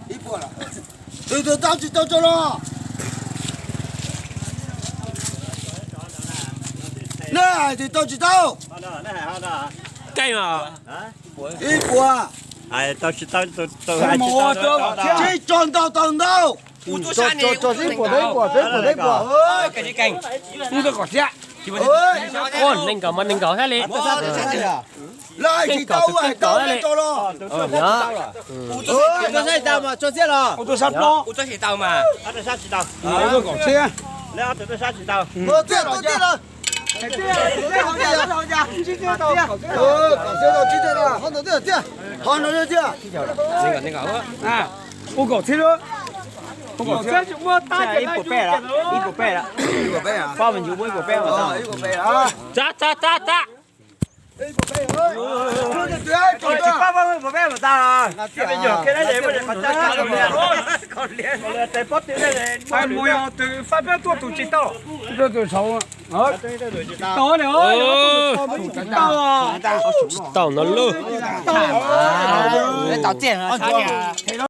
Ib puas. Tus twg tau tsis tau tso los? Nej hais tias tau tsis tau? Keej os. Ib puas. Tsis tso ntau tau ntau. Nees nkaum mas nees nkaum thiab li. Lawv hais tsis tau, hais tau tso los. Tus sab tau mas tso txiaj los. Tus sab tsis tau. Tus kaum txhiab. Tus txiaj los. Kaum txhiab tau, tsis tau, tsis tau. Ho no txiaj. Ua kaum txhiab lawm. Ua kaum txhiab. Ib puas peb lawm, ib puas peb lawm. Pab me ntsis muab ib puas peb mas tau. Tsa, tsa, tsa, tsa. Fab peb tuaj tus tsis tau. Tsis tau li. Tsis tau no lauj. Tau.